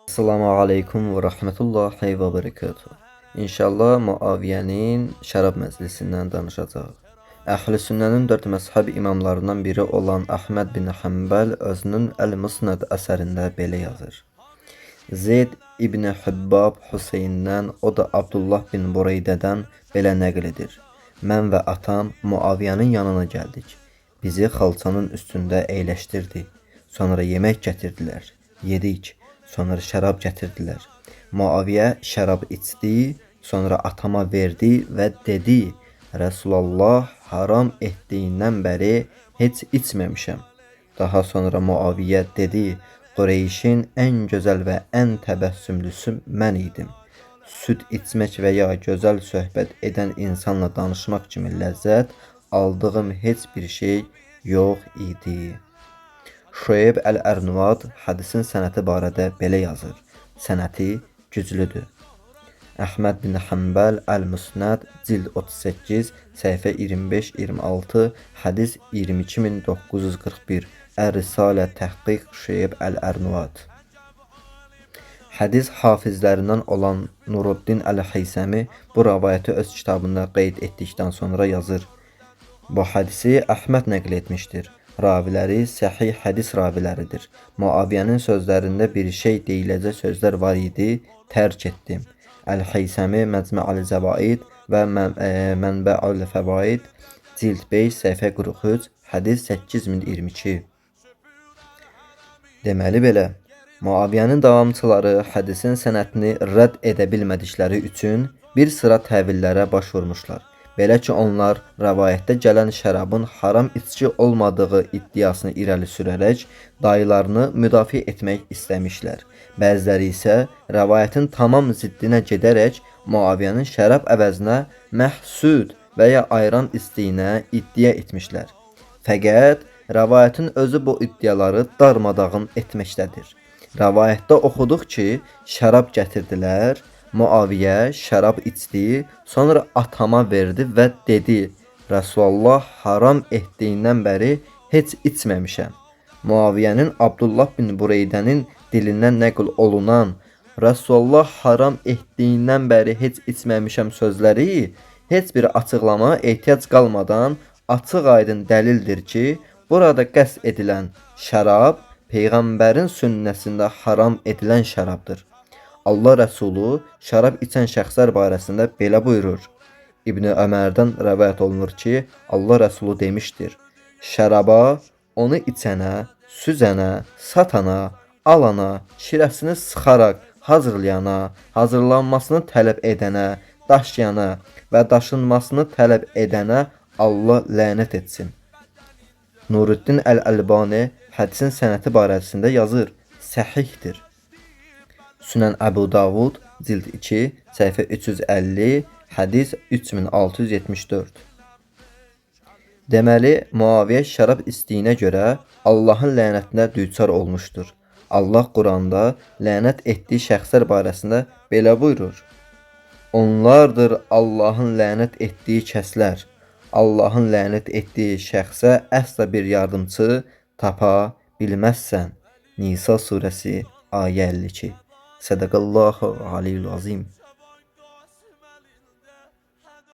Assalamu aleykum və rəhmətullahi və bərəkatuhu. İnşallah Muaviyyənin şərab məclisindən danışacağıq. Əhl-i Sünnənin dörd məzhəb imamlarından biri olan Əhməd bin Həmbəl özünün Əl-Musnad əsərində belə yazır. Zeyd İbn Hübbab Hüseyndən, o da Abdullah bin Bureydədən belə nəql edir. Mən və atam Muaviyyənin yanına gəldik. Bizi xalçanın üstündə əyləşdirdi. Sonra yemək gətirdilər. Yedik. Sonra şərab gətirdilər. Muaviyyə şərab içdi, sonra atama verdi və dedi: Rəsulullah haram etdiyindən bəri heç içməmişəm. Daha sonra Muaviyyə dedi: Qureyşin ən gözəl və ən təbəssümlüsü mən idim. Süd içmək və ya gözəl söhbət edən insanla danışmaq kimi ləzzət aldığım heç bir şey yox idi. Şueyb Əl-Ərnuad hədisin sənəti barədə belə yazır: Sənəti güclüdür. Əhməd bin Həmbəl Əl-Musnad cild 38, səhifə 25-26, hədis 22941. Ər-Risalə təhqiq Şueyb Əl-Ərnuad. Hədis hafizlərindən olan Nuruddin Əl-Heysəmi bu rəvayəti öz kitabında qeyd etdikdən sonra yazır: Bu hədisi Əhməd nəql etmişdir. Raviləri səhih hədis raviləridir. Muaviyyənin sözlərində bir şey deyiləcək sözlər var idi, tərk etdim. Əl-Heysəmi Məcmə'ül-Zəvaid və Mənbə'ül-Fəvaid cild 5 səhifə 43, hədis 8022. Deməli belə, Muaviyyənin davamçıları hədisin sənətini rədd edə bilmədikləri üçün bir sıra təvillərə baş vurmuşlar. Belə ki, onlar rəvayətdə gələn şərabın haram içki olmadığı iddiasını irəli sürərək dayılarını müdafiə etmək istəmişlər. Bəziləri isə rəvayətin tamam ziddinə gedərək Muaviyyənin şərab əvəzinə məhsud və ya ayran içdiyinə iddia etmişlər. Fəqət rəvayətin özü bu iddiaları darmadağın etməkdədir. Rəvayətdə oxuduq ki, şərab gətirdilər, Muaviyyə şərab içdi, sonra atama verdi və dedi: Rəsulullah haram etdiyindən bəri heç içməmişəm. Muaviyyənin Abdullah bin Bureydənin dilindən nəql olunan Rəsulullah haram etdiyindən bəri heç içməmişəm sözləri heç bir açıqlamaya ehtiyac qalmadan açıq-aydın dəlildir ki, burada qəsd edilən şərab peyğəmbərin sünnəsində haram edilən şərabdır. Allah Rəsulu şərab içən şəxslər barəsində belə buyurur. İbn Ömərdən rəvayət olunur ki, Allah Rəsulu demişdir: Şəraba, onu içənə, süzənə, satana, alana, şirəsini sıxaraq hazırlayana, hazırlanmasını tələb edənə, daşıyana və daşınmasını tələb edənə Allah lənət etsin. Nuruddin Əl-Əlbani hədisin sənəti barəsində yazır: Səhihdir. Sünən Əbu Davud cild 2, səhifə 350, hədis 3674. Deməli, Muaviyyə şərab içdiyinə görə Allahın lənətinə düçar olmuşdur. Allah Quranda lənət etdiyi şəxslər barəsində belə buyurur: Onlardır Allahın lənət etdiyi kəslər. Allahın lənət etdiyi şəxsə əsla bir yardımçı tapa bilməzsən. Nisa surəsi ayə 52. Sadaqallahu aliyyul azim.